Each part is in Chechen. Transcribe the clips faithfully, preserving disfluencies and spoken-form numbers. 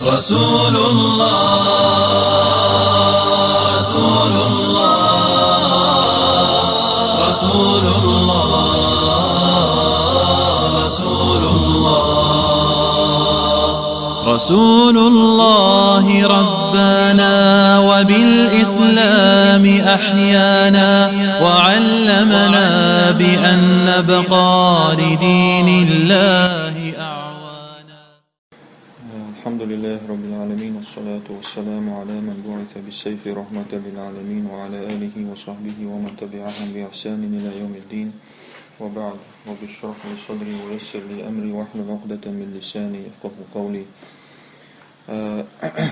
رسول الله، رسول الله، رسول الله، رسول الله. رسول الله ربانا وبالإسلام أحيانا وعلمنا بأن نبقى لدين الله أعوانا. الحمد لله رب العالمين، والصلاة والسلام على من بعث بالسيف رحمة للعالمين، وعلى آله وصحبه ومن تبعهم بإحسان إلى يوم الدين، وبعد. رب اشرح لي صدري ويسر لي أمري واحلل عقدة من لساني يفقهوا قولي. Э,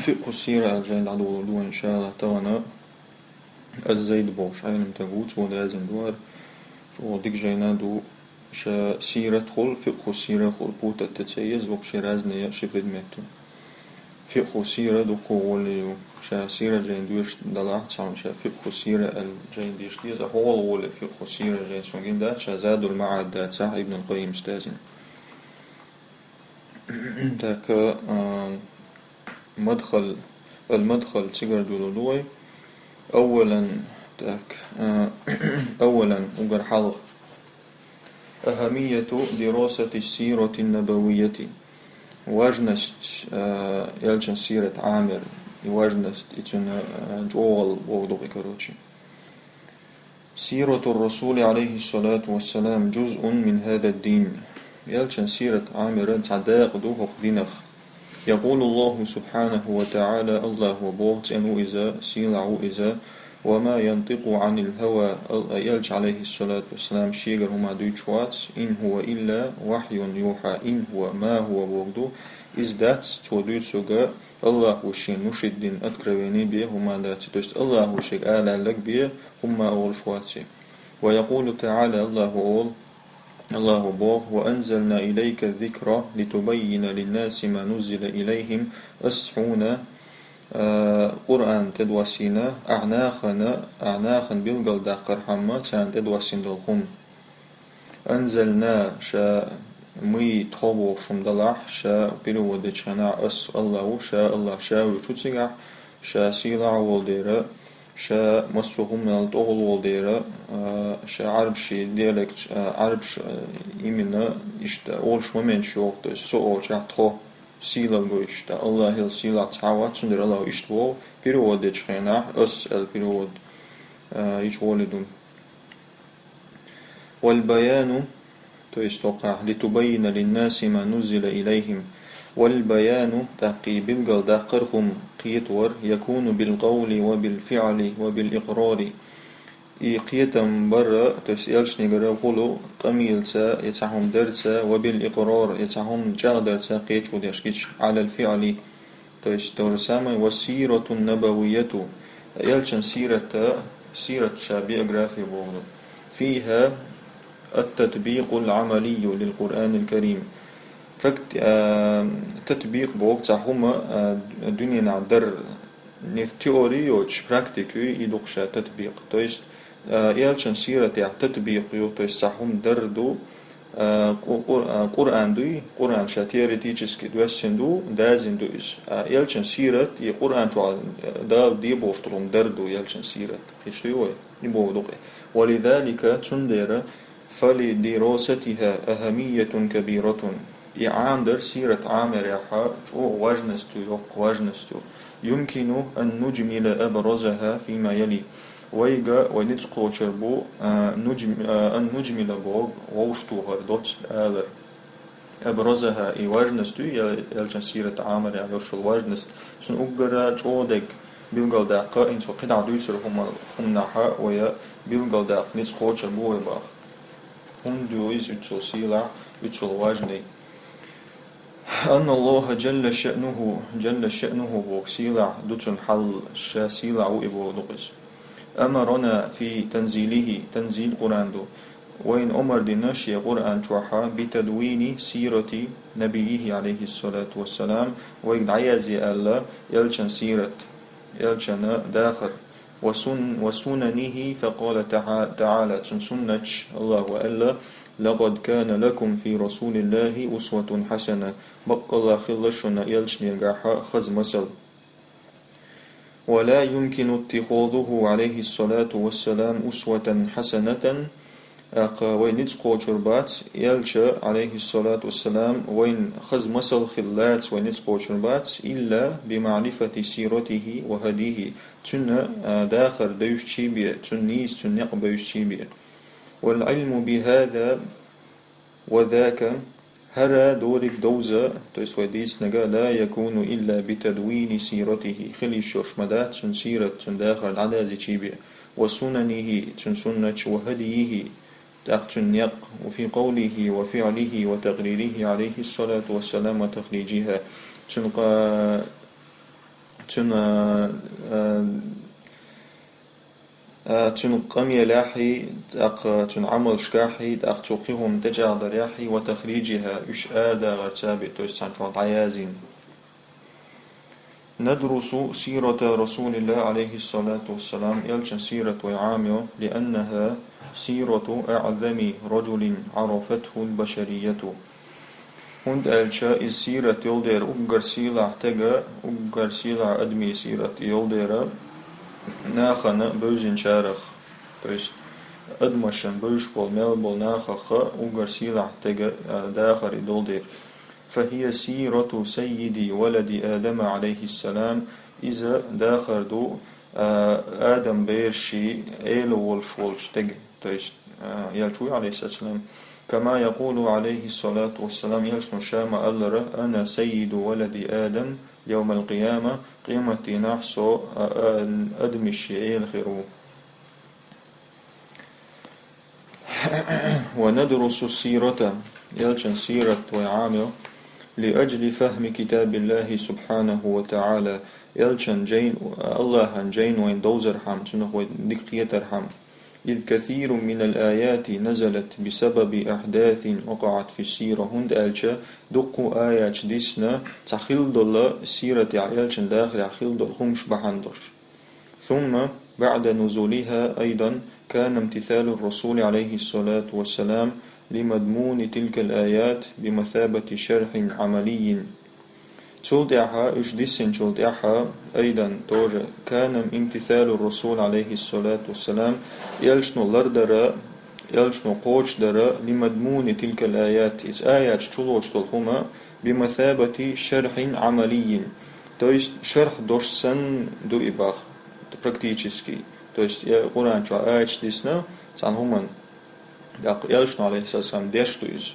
фикъху сира аьлла жайна дӀадолалур ду вай, иншааллахӀ, тахана. Аз-Зайд бохуш Ӏеламстаг ву, цо даьзна ду хӀара. ЧӀогӀа дика жайна ду, ша сиратхула, фикъху сирахула путать ца еза, вообще разные ши предмет ю. Фикъху сира дуккха гӀоле ю. Ша сира жайна доьшуш далахь, цхьана ша фикъху сира аьлла жайна деша деза, хӀокхула гӀоле фикъху сира жайна сона гина дац, ша Задул МаӀад дацахь, Ибнул Къаййима даьзна. Так, а, мадхал, ал-мадхал цигара долалур ду вай. Аввалан, так, а, аввалан, уггар хьалха. أهمية دراسة السيرة النبوية. Важность, а, элчан сират Ӏамар, и важность, и цуьнан, а, чӀогӀа вогӀу ду-кх и, короче. سيرة الرسول عليه الصلاة والسلام جزء من هذا الدين. Элчан сират Ӏамар цхьа дакъа ду хӀокху динах. يقول الله سبحانه وتعالى, АллахӀа боху, цӀена ву иза, сийлахь ву иза: وما ينطق عن الهوى, ал-, элча, عليه الصلاة والسلام, шегара хӀума дуьйцуш вац, إن هو إلا وحي يوحى, إن هو, ما هو боху ду, иза дац, цо дуьйцург, АллахӀа шена мушиддин откровение бен хӀума дац, то есть АллахӀа шега ала аьлларг бен хӀума олуш вац. ويقول تعالى, АллахӀа олу, АллахӀа боху: وأنزلنا إليك الذكر لتبين للناس ما نزل إليهم. Ас хьуна, а, Къуръан тӀедоссийна, ахь нахана, ахь нахана билгалдаккхархьама царна тӀедоссийна долу хӀума. أنزلنا, ша мы, тхо бохуш хӀума далахь, ша перевод дечу хенахь, ас, АллахӀа, ша, АллахӀ, ша вуьйцу цигахь, ша сийлахь волу дела, ша массо а хӀуманал тӀехула волу дела, а, ша Ӏарбашийн диалект, а, Ӏарбаш, а, именно иштта олуш моменташ йогӀу, то есть со олучохь тхо, сийлалла гойтуш, ткъа АллахӀ-ла сийлахь цхьа а вац, цундела АллахӀа иштта боху, перевод дечу хенахь, ас аьлла перевод, а, йича гӀоле ду. والبيان, то есть хӀокхахь, لتبين للناس ما نزل إليهم. والبيان, тӀаккха и билгалдаккхар хӀума кхетор, يكون بالقول وبالفعل وبالإقرار. И кхетам бар, то есть элчанегара хӀума къамелаца, я цхьа хӀума дарца, وبالإقرار, я цхьа хӀума чӀагӀдарца кхечо деш гича, على الفعل. То есть то же самое, والسيرة النبوية, элчан сирата, сират ша биография боху ду. فيها التطبيق العملي للقرآن الكريم. Практи-, а, татбикъ боху цхьа хӀума, а, дуьненахь дар, не в теории йоцуш, практика ю и ду-кх ша татбикъ. То есть, а, элчан сиратехь татбикъ ю, то есть цхьа хӀума дар ду, а, Къу-, Къур-, а, Къуръан дуй, Къуръан ша теоретически доьссина ду, даьзна ду иза. А, элчан сират, и Къуръан чохь, а, Дала де бохуш долу хӀума дар ду элчан сират. Кхеташ дуй вай? И боху ду-кх. ولذلك, цундела, فلدراستها أهمية كبيرة. И Ӏамадар, сират Ӏамарехь чӀогӀа важность ю, йоккха важность ю. يمكن أن نجمل أبرزها فيما يلي. Вайга, вай ницкъ кхочур бу, а, нуджм-, а, ан нуджмила боху, вовшахтохар доцца алар. أبرزها, и важность ю, я элчан сират Ӏамарехь йолуш йолу важность, цуьнан уггара чӀогӀа дерг билгалдаккха, хӀинца кхидӀа дуьйцур хӀума-, хӀуманахь вай билгалдаккха ницкъ кхочур бу вай боху. ХӀунда ю иза уьццул сийлахь, уьццул важный? أن الله جل شأنه, جل شأنه боху, сийлахь ду цуьнан хьал, ша сийлахь ву и боху ду-кх иза. أمرنا في تنزيله, танзил Къуръан ду. Вайна омра дина шен Къуръан чохь, بتدوين سيرة نبيه عليه الصلاة والسلام, вайга дӀаязъе аьлла, элчан сират, элчан дахар. وسن-, وسننه, فقال تع-, تعالى, цуьнан суннаташ, АллахӀа аьлла: لقد كان لكم في رسول الله أسوة حسنة. Баккъалла хилла шуна элчанегахьа хаза масал. ولا يمكن اتخاذه عليه الصلاة والسلام أسوة حسنة. ТӀаккха вай ницкъ кхочур бац, элча, عليه الصلاة والسلام, вайна хаза масал хиллалц вай ницкъ кхочур бац, إلا بمعرفة سيرته وهديه. Цуьнан, а, дахар девзача бен, цуьнан нийса, цуьнан некъ бевзача бен. والعلم بهذا وذاك, хӀара дерриг довза, то есть вай дийцинарг, لا يكون إلا بتدوين سيرته, хила йиш йолуш ма дац цуьнан сират, цуьнан дахар дӀадазийча бен, وسننه, цуьнан суннаташ, وهديه, тӀаккха цуьнан некъ, وفي قوله وفعله وتقريره عليه الصلاة والسلام وتخريجها. Цуьнан къа-, цуьнан, а, а, цуьнан къамелехьий, тӀаккха цуьнан Ӏамалшкахьий, тӀаккха цо кхин хӀума тӀечӀагӀдарехьий, وتخريجها, уьш арадахарца бен, то есть цхьана чохь дӀаязйина. ندرس سيرة رسول الله عليه الصلاة والسلام, элчан сират вай Ӏамайо, لأنها سيرة أعظم رجل عرفته البشرية. ХӀунда аьлча иза сират йолу дера уггар сийлахь стага, уггар сийлахь адамийн сират йолу дера нахана бевзинчарах, то есть адамашна бевзаш болу мел болу нахах уггар сийлахь стага, а, дахар и долу дера. فهي سيرة سيد ولد آدم عليه السلام, иза дахар ду, а, Адам берашийн эла волуш волчу стеган, то есть, а, элча вуй, عليه الصلاة والسلام. كما يقول عليه الصلاة والسلام, элчано ша ма-аллара: أنا سيد ولد آدم يوم القيامة, къематдийнахь со, а, а, адамийн эла хир ву. وندرس السيرة, элчан сират вай Ӏамайо, لأجل فهم كتاب الله سبحانه وتعالى, элчан жайн, Аллахьан жайн вайна довзархьама, цунах вай дика кхетархьама. إذ كثير من الآيات نزلت بسبب أحداث وقعت في السيرة, хӀунда аьлча дуккха а аяташ дисна цхьа хилла долу сиратехь, элчан дахарехь хилла долу хӀумаш бахьана долуш. ثم بعد نزولها أيضا كان امتثال الرسول عليه الصلاة والسلام لمضمون تلك الآيات بمثابة شرح عملي. Цул тӀаьхьа, уьш диссинчул тӀаьхьа, أيضا, тоже, كان امتثال الرسول عليه الصلاة والسلام, элчано лардара, элчано кхочушдара, لمضمون تلك الآيات, иза аяташ чулоцуш долу хӀума, بمثابة شرح عملي, то есть шарх долуш санна ду и боху, практически. То есть, э, Къуръан чохь аяташ дисна цхьана хӀуманна, тӀаккха элчано, عليه الصلاة والسلام, деш ду иза.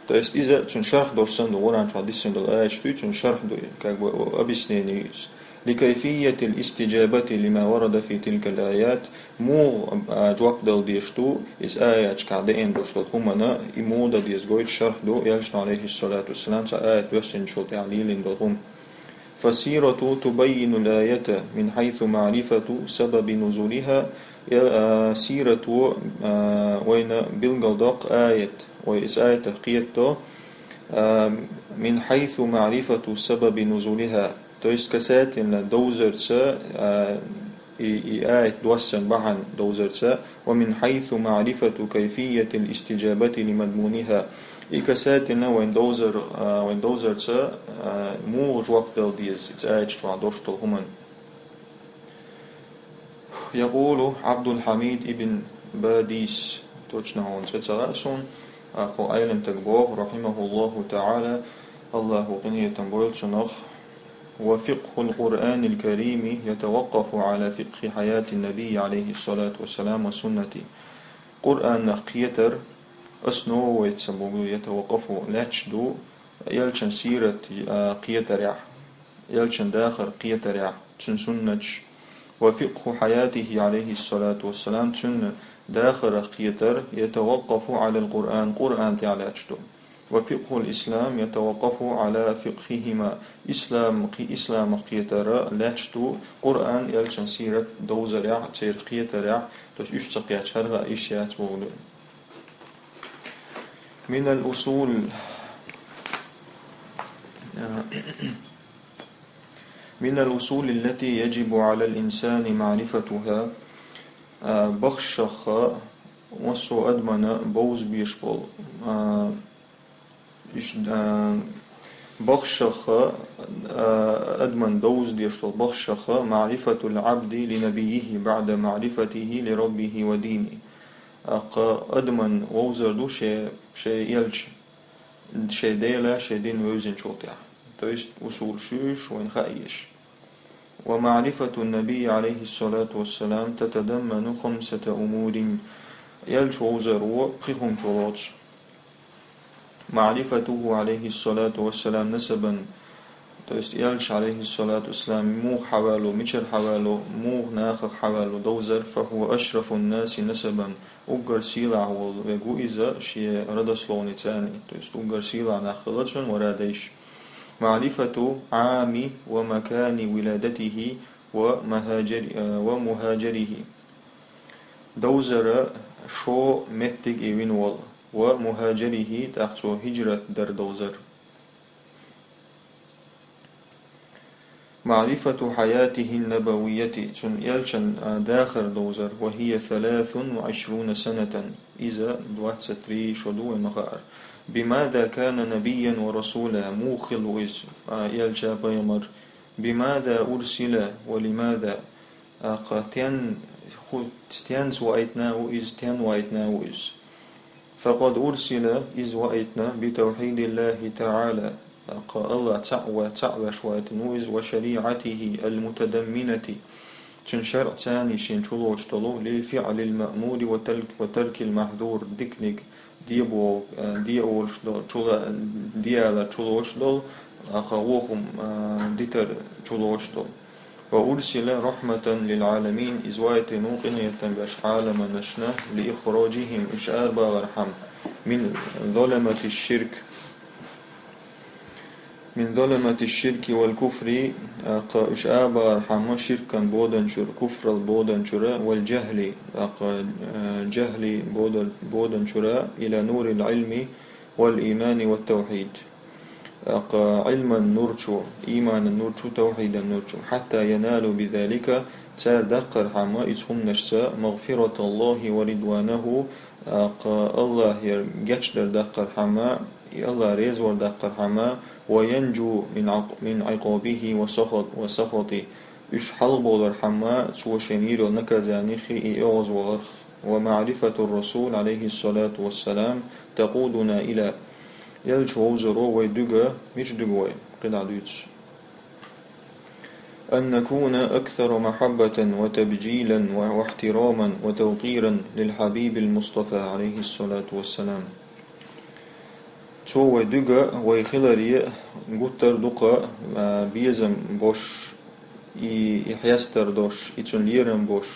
То есть иза цуьнан шарх долуш санна ду, Къуръан чохь диссина долу аяташ дуй, цуьнан шарх дуй, как бы объяснение иза. لكيفية الاستجابة لما ورد في تلك الآيات, муха, а, жоп дала дезаш ду, иза аяташкахь деана долуш долу хӀуманна, и муха дан деза гойту шарх ду, элчано, عليه الصلاة والسلام, цхьа аят доьссинчул тӀаьхьа лелийна долу хӀума. فالسيرة تبين الآية من حيث معرفة سبب نزولها, я, а, сирато, а, вайна билгалдоккху аят, вай иза аятах кхетадо, а, من حيث معرفة سبب نزولها, то есть касательно довзарца, а, и, и аят доссана бахьана довзарца, ومن حيث معرفة كيفية الاستجابة لمضمونها. И касательно вайн довзар-, а, вайн довзарца, а, муха жоп дала деза, иза аяташ чохь долуш долу хӀуманна. يقول عبد الحميد بن باديس, точно хьуна цӀе ца хаьа суна, а, кху Ӏеламстага боху, رحمه الله تعالى, Аллахо къинхетам бойла цунах: وفقه القرآن الكريم يتوقف على فقه حياة النبي عليه الصلاة والسلام وسنته. Къуръанах кхетар, основывается боху, يتوقف, лаьтташ ду, элчан сират, а, кхетарехь, элчан дахар кхетарехь, цуьнан суннаташ, وفقه حياته عليه الصلاة والسلام, цуьнан дахарах кхетар, يتوقف على القرآن, Къуръан тӀехь лаьтташ ду. وفقه الإسلام يتوقف على فقههما. Ислам, кхи-, исламах кхетар лаьтташ ду Къуръан, элчан сират довзарехь, церах кхетарехь, то есть уьш ца кхетча хӀара а йиш яц боху. من الأصول, من الأصول التي يجب على الإنسان معرفتها, а, бахшах, Массо а адамана бовза безаш бола, а, иш-, а, бахшаша, а, адамана довза дезаш дола бахшаша معرفة العبد لنبيه بعد معرفته لربه ودينه. ТӀаккха адамана вовзар да ший, ший элча, ший Дела, ший дин вевзачул тӀехьагӀа. То есть усул шуьйш вайна хаа езаш. ومعرفة النبي عليه الصلاة والسلام تتضمن خمسة أمور. Элча вовзаро пхи хӀума чулоац. معرفته عليه الصلاة والسلام نسبا. То есть элча, عليه الصلاة والسلام, муха хьавало, мичара хьавало, муха нахах хьавало довзар, فهو أشرف الناس نسبا. Уггар сийлахь вола вег ва иза ший родословницани, то есть уггар сийлахь нах хилар цун вара дайш. معرفة عام ومكان ولادته ومهاجر-، а, ومهاجره. Довзар шо, меттиг и вина вола, ومهاجره, тӀаккха цо хӀижрат дар довзар. معرفة حياته النبوية, цун элчан, а, дахар довзар, وهي ثلاث وعشرون سنة, иза двадцать три шо да вайна ма хаара. بماذا كان نبيا ورسولا, муха хилла ва иза, а, элча, пайхамар, بماذا أرسل ولماذا, а, кхы тен ху-, стенца ваийтина ва иза, тен ваийтина ва иза. فقد أرسل, иза ваийтина, بتوحيد الله تعالى, кхы АллахӀ цаӀ ва-, цаӀ веш ваийтина ва иза, وشريعته المتضمنة, цун шарӀацани шийна чулоацаш долу, لفعل المأمور وترك، وترك المحظور, диканиг де бо-, а, де олуш долу, чула-, де алар чулоацаш долу, а, кхы вохум, а, дитар чулоацаш долу. وأرسل رحمة للعالمين, иза ваийтина ва къинхетам беш Ӏаламанашна, لإخراجهم, уьш арабахархьама, من ظلمة الشرك, من ظلمة الشرك والكفر, а, кхы уьш арабахархьама ширкан боданчуьра, куфрал боданчуьра, والجهل, а, кхы, а, жахӀли бода-, боданчуьра, إلى نور العلم والإيمان والتوحيد. ТӀаккха Ӏилман нур чу, иманан нур чу, тавхьидан нур чу. حتى ينالوا بذلك, цара даккхархьама иза хӀуманашца, مغفرة الله ورضوانه, тӀаккха АллахӀера гечдар даккхархьама, и АллахӀ резавар даккхархьама, وينجوا من عق-، من عقابه وسخط-، وسخطه. Уьш хьалхабовлархьама, цо шайна йийр йолу наказаниех и оьгӀазваларх. ومعرفة الرسول عليه الصلاة والسلام تقودنا إلى, элча вовзаро вай дуьгу, мича дуьгу вай, кхидӀа дуьйцу. أن نكون أكثر محبة وتبجيلا و-، واحتراما وتوقيرا للحبيب المصطفى عليه الصلاة والسلام. Цо вай дуьгу, вай хиларе гуттар а дукха, а, безам бош, и, и хьестар дош, и цунна лерам бош,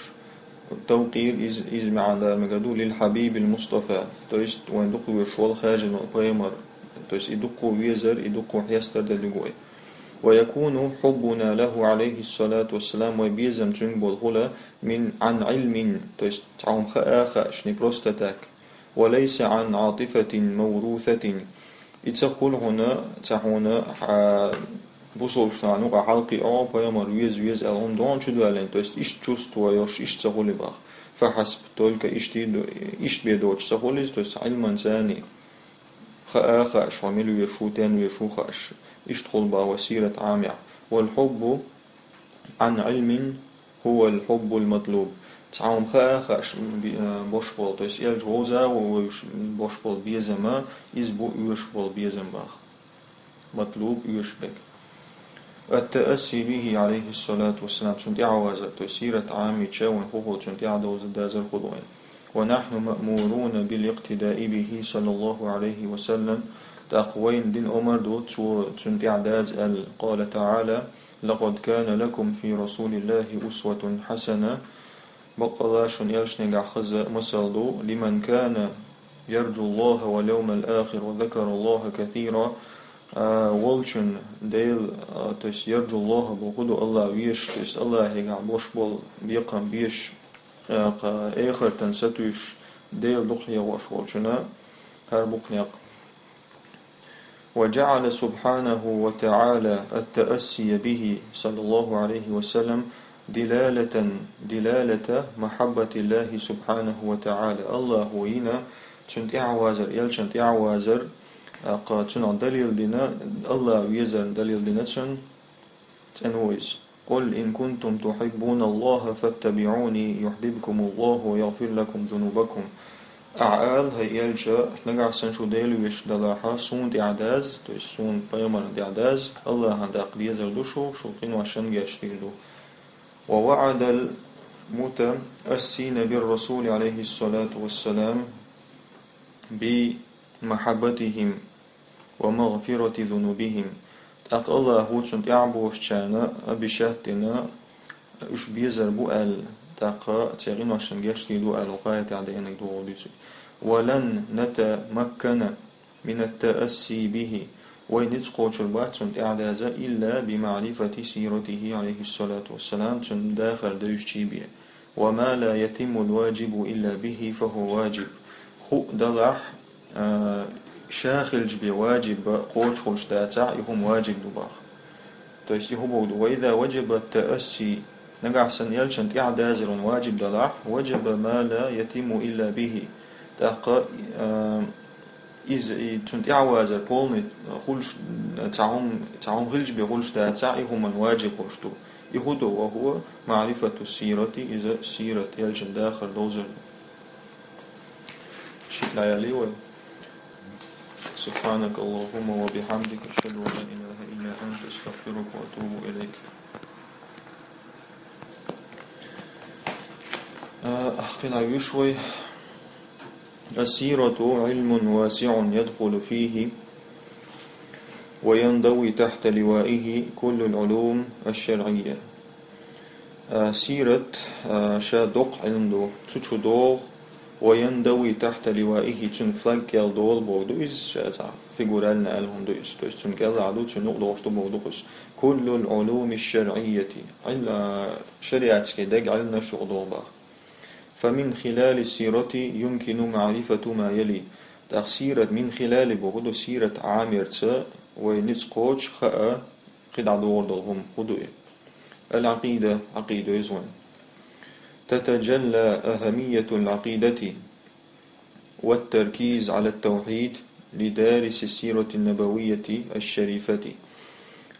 тавкъир, из-, иза маьӀна дара мегар ду, للحبيب المصطفى, то есть вайн дукха везаш волу хаьржина волу пайхамар, то есть и дукха везар, и дукха хьестар дан дуьгу вай. ويكون حبنا له عليه الصلاة والسلام, вай безам цуьнга болу хуьлу, من عن علم, то есть цхьа хӀума хаа а хаьаш, не просто так. وليس عن عاطفة موروثة. И ца хуьлу хьуна, ца хьуна, а, бусалбачу нахана юкъахь хьалакхио, пайхамар веза, веза аьлла хӀума догӀна чу доьллина, то есть иштта чувство йолуш, иштта ца хуьлу боху. فحسب, только иштта ду-, иштта бен доцуш ца хуьлу иза, то есть Ӏилманца а, хаа а хаьаш, хьо мила везаш ву, стенна везаш ву хаьаш. Иштта хуьлу боху вай сират Ӏамехь. والحب عن علم هو الحب المطلوب. Цхьа хӀума хаа а хаьаш би-, а, бош болу, то есть элча вовза а вовзуш бош болу безам а, иза бу оьшуш болу безам боху. Матлуб, оьшуш берг. التأسي به عليه الصلاة والسلام, цунна тӀаьхьавазар, то есть сират Ӏамийча, вайн хӀокхо цунна тӀаьхьадовзар, дазар хуьлу вайн. ونحن مأمورون بالاقتداء به صلى الله عليه وسلم, тӀаккха вайна дина омар ду, цо цунна тӀаьхьадаза аьлла. قال تعالى: لقد كان لكم في رسول الله أسوة حسنة. Баккъалла шуна элчанехь хаза масал ду, لمن كان يرجو الله واليوم الآخر وذكر الله كثيرا. А, волчун Дела, а, то есть يرجو الله боху ду АллахӀ везаш, то есть АллахӀехь бош болу бекхам безаш, а, кха, эхартан сатуьйсуш, Дела дукха хьехош волчунна хӀара бу-кх некъ. وجعل سبحانه وتعالى التأسي به صلى الله عليه وسلم دلالة، دلالة محبة الله سبحانه وتعالى. Аллахо йина цунна тӀаьхьавазар, элчанна тӀаьхьавазар, тӀаккха цунах далил дина, Аллах везарна далил дина цунна, цӀена ву иза. قل إن كنتم تحبون الله فاتبعوني يحببكم الله ويغفر لكم ذنوبكم. Ахьа ала, хӀай элча, нагахь санна шу Дела везаш далахь, суна тӀаьхьа даза, то есть суна пайхамарна тӀаьхьа даза, Аллахьан тӀаккха дезар ду шу, шун къиношна гечдийр ду. ووعد المتأسين بالرسول عليه الصلاة والسلام بمحبتهم ومغفرة ذنوبهم. ТӀаккха Аллахо цунна тӀаьхьабоссачарна обещать дина, уьш безар бу аьлла, тӀаккха церан къиношна гечдийр ду аьлла, вукху аятехь деанарг догӀу дуьйцу. ولن نتمكن من التأسي به. Вай ницкъ кхочур бац цунна тӀаьхьадаза, إلا بمعرفة سيرته عليه الصلاة والسلام, цуьнан дахар девзача бен. وما لا يتم الواجب إلا به فهو واجب. Хууш далахь, а, ша хилча бен ваджиб кхочуш хилча дацахь, и хӀума ваджиб ду боху. То есть и хӀун боху ду: وإذا وجب التأسي, нагахь санна элчанна тӀаьхьадазар ваджиб далахь, وجب ما لا يتم إلا به. ТӀаккха, а, иза, и цунна тӀаьхьавазар полный хуьлуш, цхьа хӀума, цхьа хӀума хилча бен хуьлуш дацахь, и хӀума ваджиб хуьлуш ду. И хӀун ду, وهو معرفة السيرة, иза сират, элчанан дахар довзар ду. Шиъ дӀаяьллий вай? سبحانك اللهم وبحمدك، أشهد أن لا إله إلا أنت، أستغفرك وأتوب إليك. А, кхин а вуьш вай. السيرة علم واسع يدخل فيه وينضوي تحت لوائه كل العلوم الشرعية. А, сират, а, ша доккха Ӏилма ду, цу чу догӀу, وينضوي تحت لوائه, цуьнан флаг кӀел долу боху ду иза, ша цхьа фигурально аьлла хӀума ду иза, то есть цуьнан кӀелахь ду, цуьнан юкъа догӀуш ду боху ду иза. كل العلوم الشرعية, Ӏил-, а, шариатский дерг Ӏилманаш юкъа догӀу боху. فمن خلال السيرة يمكن معرفة ما يلي. ТӀаккха сират من خلال боху ду, сират Ӏаморца вай ницкъ кхочуш хаа кхидӀа догӀур долу хӀума хӀун ду и? العقيدة, Ӏакъида иза вайн. تتجلى أهمية العقيدة والتركيز على التوحيد لدارس السيرة النبوية الشريفة.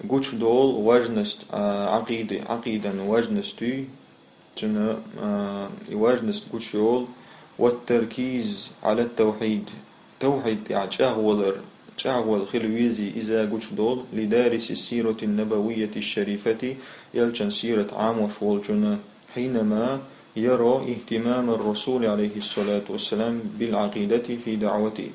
Гучудолу важность, а, Ӏакъиды, Ӏакъидан важность дуй, цуьнан, а, и важность гучуйолу, والتركيز على التوحيد, тавхьид тӀехь чӀагӀвалар, чӀагӀвала хила везий иза гучудолу, لدارس السيرة النبوية الشريفة, элчан сират Ӏамош волчунна, حينما يرى اهتمام الرسول عليه الصلاة والسلام بالعقيدة في دعوته.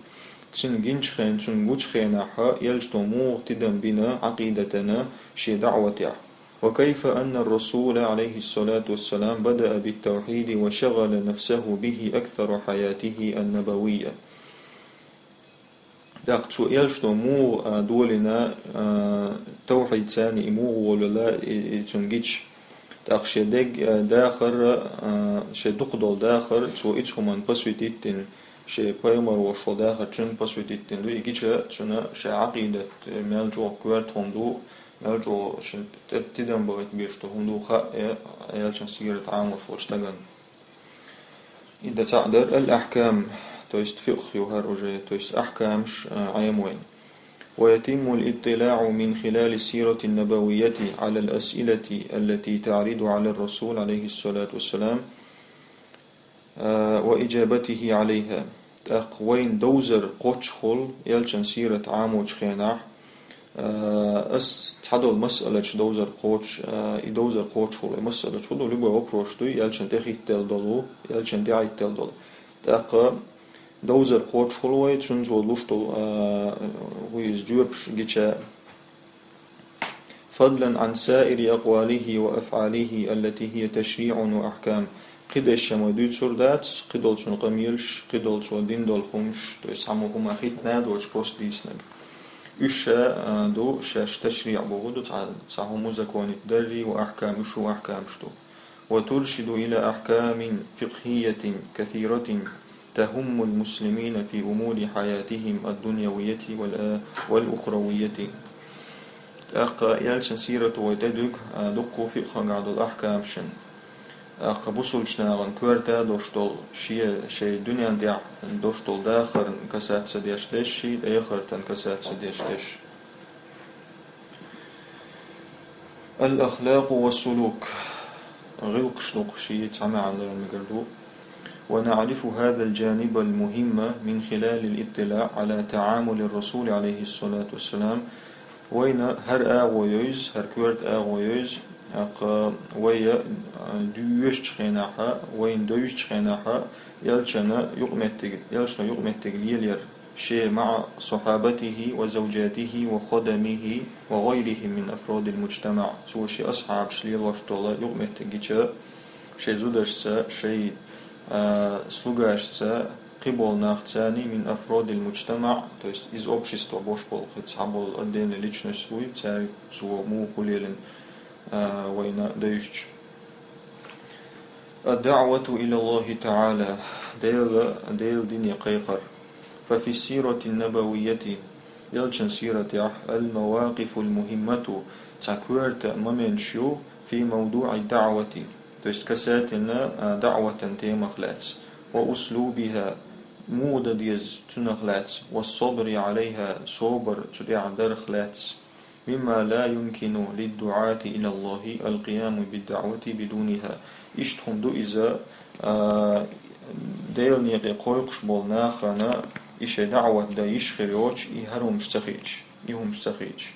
Цуьнан гинчу хен-, цуьнан гучу хенахь элчано муха тидам бина Ӏакъидатана шен даӀватехь. وكيف أن الرسول عليه الصلاة والسلام بدأ بالتوحيد وشغل نفسه به أكثر حياته النبوية. ТӀаккха цу элчано муха, а, долийна, а, тавхьид царна и муха волийла и, и цуьнан гича. ТӀаккха шен дерг, а, дахар, а, шен дукхадолу дахар цо ицу хӀуманна посвятить дина, шен пайхамар волуш волу дахар цуьнан посвятить дина ду, и гича цуьнан шен Ӏакъидат мел чӀогӀа коьрта хӀума ду, мел чӀогӀа шен тӀе-, тидам бахийта безаш долу хӀума ду хаьа, э, элчан сират Ӏамош волчу стагана. И дан цхьаъ дара аль-ахькам, то есть фикъхӀ ю хӀара уже, то есть ахькамаш, а, Ӏемойн. ويتم الاطلاع من خلال السيرة النبوية على الأسئلة التي تعرض على الرسول عليه الصلاة والسلام, а, وإجابته عليها. ТӀаккха вайн довзар кхоччуш хуьлу элчан сират Ӏамочу хенахь, а, ас цхьадолу масъалачу довзар кхочуш, а, и довзар кхоччуш хуьлу. И масъалачу хӀун ду, любой вопрос дуй, элчан тӀе хӀиттаделла долу, элчан тӀе Ӏиттаделла долу. ТӀаккха довзар кхоччуш хуьлу вай, цуьнца луш долу, а, вуй иза жоьпаш гича, فضلا عن سائر أقواله وأفعاله التي هي تشريع وأحكام. Кхидерш ма дуьйцур дац, кхидолу цуьнан къамелаш, кхидолу цо дина долу хӀумаш, то есть цхьаммо хӀума хӀиттина а доцуш просто дийцинарг. Уьш ша, а, ду, шаьш ташриъ боху ду, цхьа, цхьа хӀума узаконить даррий, ва ахькам, уьш ва ахькамаш ду. وترشد إلى أحكام فقهية كثيرة تهم المسلمين في أمور حياتهم الدنيوية والآ-، والأخروية. ТӀаккха элчан сирато вай тӀедуьгу, а, дуккха фикъхӀагахь долу ахькамашна. ТӀаккха бусулчу нахана коьрта дош долу, шен, шайн дуьнен тӀехь дош долу дахарна касаца деш дешший, эхартан касаца деш деш. الأخلاق والسلوك. ГӀиллакхаш ду-кх, ши цхьа маьӀна лара мегар ду. ونعرف هذا الجانب المهم من خلال الاطلاع على تعامل الرسول عليه الصلاة والسلام. Вайна хӀара агӀо йойза, хӀара коьрта агӀо йойза, тӀаккха вай, а, доьшучу хенахь, вайна доьшучу хенахь, элчана юкъаметтиг, элчано юкъаметтиг лелаяр. Шен مع صحابته وزوجاته وخدمه وغيرهم من أفراد المجتمع. Цо шен асхьабаш лелош долу юкъаметтиг гича, шен зудашца, шен, а, слугашца, кхин болу нахцаний من أفراد المجتمع, то есть из общества бош болу, кхин цхьа болу отдельный личность вуй, цаьрца цо муха лелийна, а, вайна доьшучу. الدعوة إلى الله تعالى. Дела, Делан дине кхайкхар. ففي السيرة النبوية. Элчан сиратехь المواقف المهمة. Цхьа коьрта моменташ ю في موضوع الدعوة. То есть касательно, а, даӀватан темах лаьцна. وأسلوبها. Муха дан деза цунах лаьцна. والصبر عليها. Собар цу тӀехь дарх лаьцна. مما لا يمكن للدعاة إلى الله القيام بالدعوة بدونها. Иштта хӀума ду иза, а, Делан некъе кхойкхуш болу нахана и шайн даӀват дан йиш хир йоцуш, и хӀара хӀумаш ца хиъча, и хӀумаш ца хиъча.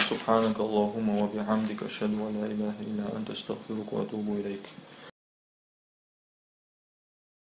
سبحانك اللهم وبحمدك، أشهد أن لا إله إلا أنت، أستغفرك وأتوب إليك.